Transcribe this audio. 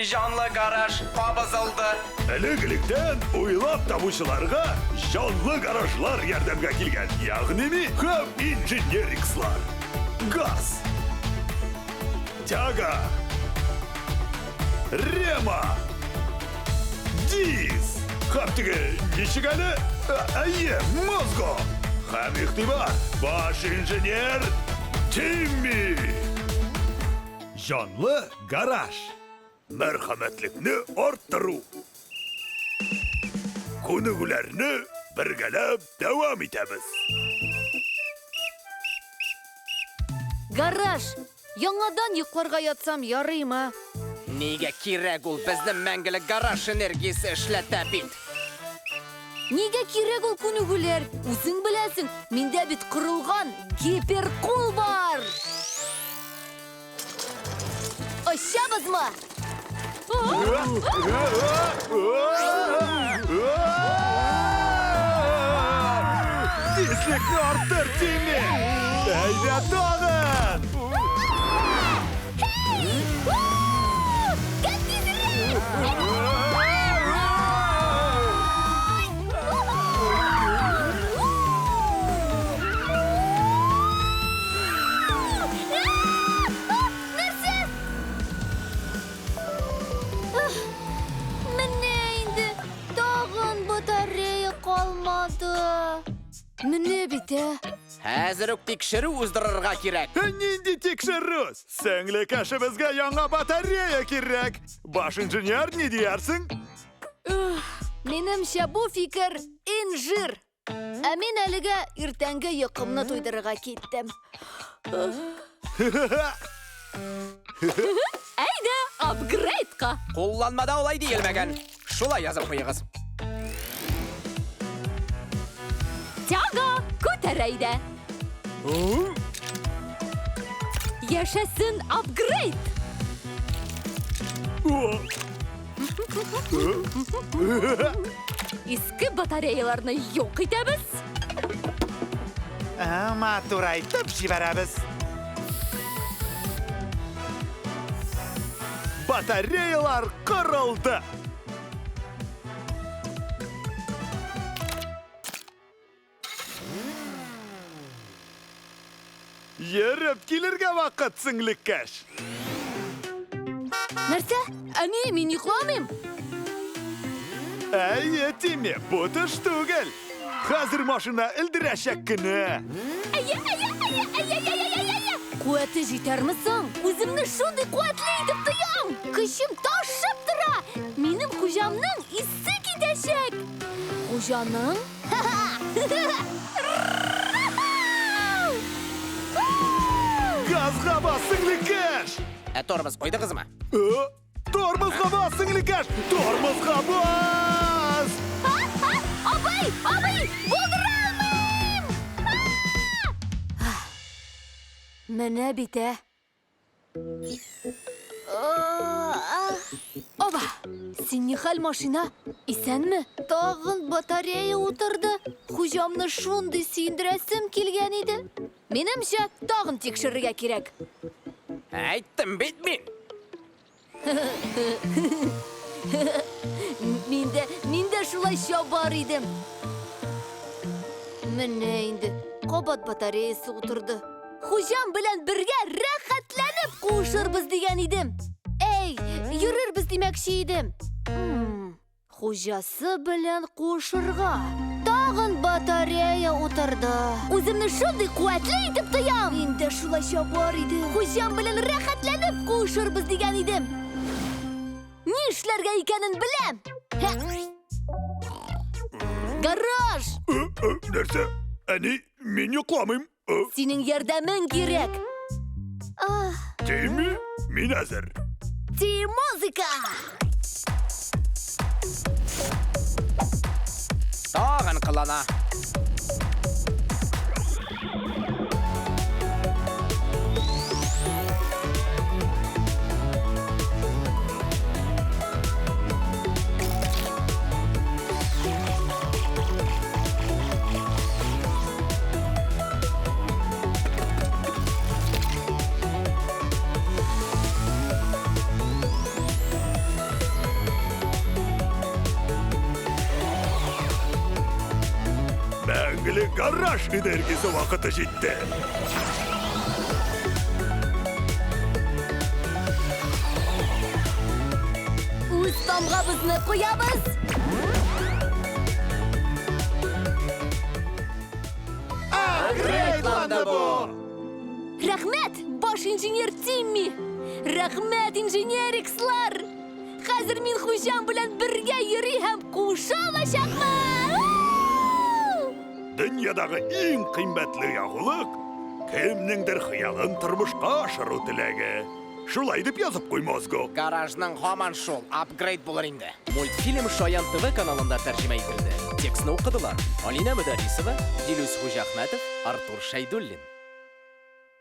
Җанлы гараж кабызылды. Элек-электән уйлап табучыларга җанлы гаражлар ярдәмгә килгән, ягъни ми һәм инженерикслар. Газ. Тяга. Рема. Диз. Һәм теге ничек әле? Әйе, мозго. Һәм игътибар, баш инженер Тимми. Җанлы гараж. Мәрхәмәтлекне арттыру. Күнегүләрне бергәләп дәвам итәбез. Гараж! Яңадан йокларга ятсам ярыймы? Нигә кирәк ул безне мәңгелек гараж энергиясе эшләтә бит? Нигә кирәк ул күнегүләр? Үзең беләсең, миндә бит корылган гиперкул бар! Очабызмы? Тизлекне арттыр, Тимми! Әйдә тагын! Кем тизрәк? Нәрсә? Менә инде тагын батарея калмады. Менә бит, ә. Хәзер үк тикшерү уздырырга кирәк. Нинди тикшерү? Сеңлекәшебезгә яңа батарея кирәк. Баш инженер ни диярсең? Минемчә, бу фикер инжир. Ә мин әлегә иртәнге йокымны туйдырырга киттем. Әйдә, апгрейдка! Кулланмада алай диелмәгән. Шулай язып куегыз. Тяга, күтәр әйдә! Яшәсен апгрейд! Иске батареяларны юк итәбез. Матурайтып җибәрәбез. Батареялар кырылды. Йөреп килергә вакыт, сеңлеккәш. Нәрсә? Әни, мин йокламыйм. Әйе, Тимми, бу төш түгел. Хәзер машина элдерәчәк кенә. Әйе, әйе, әйе, әйе, әйе, әйе, әйе. Куәте җитәрме соң? Үземне шундый куәтле итеп тоям. Көчем ташып тора. Минем хуҗамның исе китәчәк. Хуҗаның? Газга бас, сеңлеккәш! Ә тормоз куйдыгызмы? Тормозга бас, сеңлеккәш! Тормозга бас! Абый, абый, булдыра алмыйм! Менә бит, ә. Оба! Син нихәл, машина? Исәнме? Тагын батарея утырды. Хуҗамны шундый сөендерәсем килгән иде. Минемчә, тагын тикшерергә кирәк. Әйттем бит мин. Мин дә, мин дә шулай чабар идем. Менә инде кабат батареясы утырды. Хуҗам белән бергә рәхәтләнеп куышырбыз дигән идем. Әй, йөрербез димәкче идем. Хуҗасы белән куышырга. Тагын батарея утырды. Үземне шундый куәтле итеп тоям. Мин дә шулай чабар идем. Хуҗам белән рәхәтләнеп куышырбыз дигән идем. Ни эшләргә икәнен беләм. Гараж! Нәрсә? Әни, мин йокламыйм. Синең ярдәмең кирәк. Тимми, мин әзер. Ти-музыка! Тагын кылана. Билгеле, гараж энергиясе вакыты җитте. Үз тамгабызны куябыз. Апгрейдланды бу! Рәхмәт, баш инженер Тимми! Рәхмәт, инженерикслар! Хәзер мин хуҗам белән бергә йөри һәм куша алачакмын! Дөньядагы иң кыйммәтле ягулык кемнеңдер хыялын тормышка ашыру теләге. Шулай дип язып куй, Мозго. Гаражның һаман шул, апгрейд булыр инде. Мультфильм Шаян ТВ каналында тәрҗемә ителде. Текстны укыдылар Алинә Мөдәрисова, Дилүс Хуҗахмәтов, Артур Шәйдуллин.